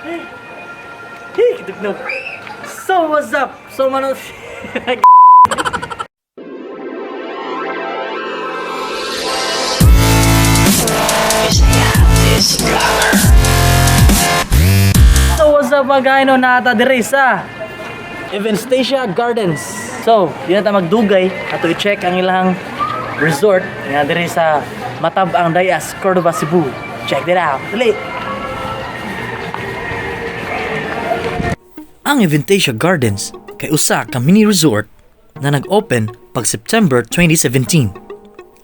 Hey, kitugnog. So what's up? So mano. So what's up, mga gaino nata diri sa Eventasia Gardens. So, di na ta magdugay ato i-check ang ilang resort nga diri sa Matab-ang, Dayas, Cordova, Cebu. Check it out. Dali. Ang Eventasia Gardens kay usa ka mini resort na nag-open pag September 2017.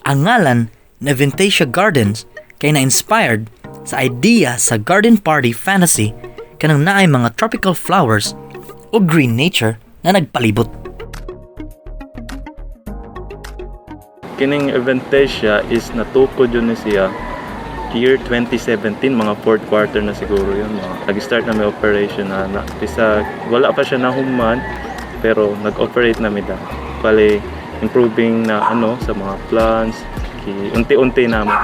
Ang ngalan na Eventasia Gardens kay na-inspired sa idea sa garden party fantasy kanang naay mga tropical flowers o green nature na nagpalibot. Kining Eventasia is natukod yun ni siya year 2017, mga fourth quarter na siguro yun. Mga nag-start na may operation na isa, wala pa siya nahuman, pero nag-operate na mi da. Bale, improving na ano sa mga plans, unti-unti naman.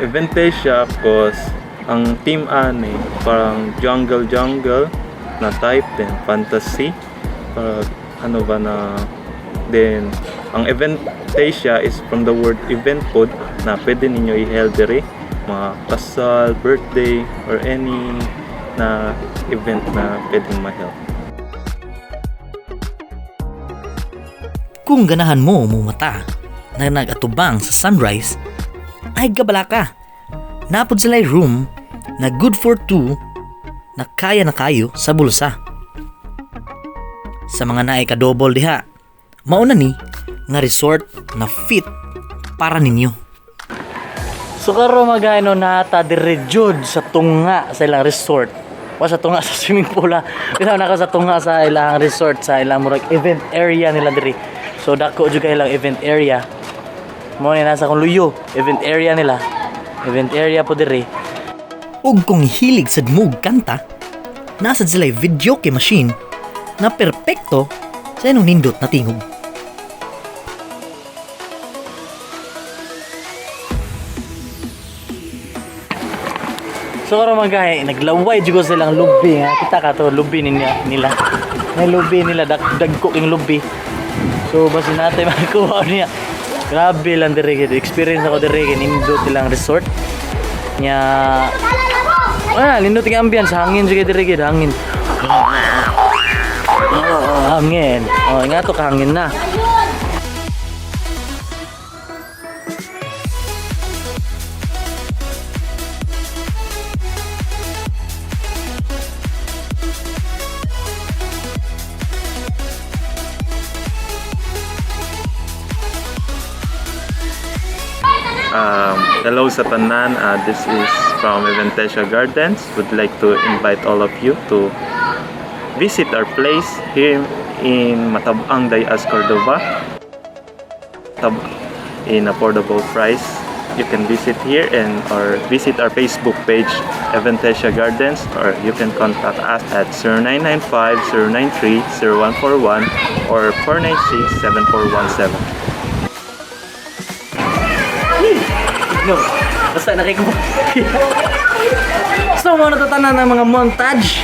Eventasia cause ang team ani parang jungle jungle na type, then fantasy parang ano ba na, then ang Eventasia is from the word event pod na pwede ninyo i-held diri mga kasal, birthday or any na event na pwedeng ma-held. Kung ganahan mo mumata na nagatubang sa sunrise, ay gabala ka. Napod sila room na good for two na kaya na kayo sa bulsa. Sa mga naay kadobol diha, mauna ni nga resort na fit para ninyo. So karon, mga no, nata diri jud sa tunga sa ilang resort. Wa sa tunga sa swimming pool ha. Bitaw naka sa tunga sa ilang resort, sa ilang murag event area nila diri. So dako jud kay ilang event area. Mo ni nasa kong luyo, event area nila. Event area po diri. Ug kung hilig sad mo og kanta, nasa sila video kay machine na perpekto sa inyong nindot na tingog. So karon, mga gay, naglaway jud ko silang lubi nga. Kita ka to lubi niya nila. May lubi nila dagko king lubi. So basin natin makuha niya. Grabe lang diri gid. Experience ako diri kay nindot ilang resort. Nya ah, nindot ang ambience, hangin jud kay diri gid, hangin. Oh, hangin. Oh, nga to kahangin na. Hello sa tanan. This is from Eventasia Gardens. Would like to invite all of you to visit our place here in Matab-ang, Dayas, Cordova. In affordable price. You can visit here and or visit our Facebook page, Eventasia Gardens, or you can contact us at 0995 093 0141 or 496 7417. No. Basta nakikuha. So, mga natatanan ng mga montage,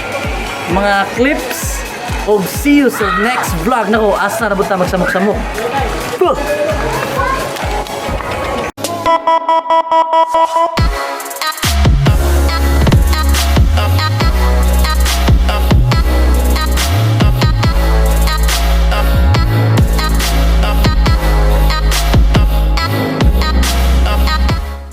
mga clips, og see you sa next vlog. Nako, asa na buta magsamok-samok. Puh!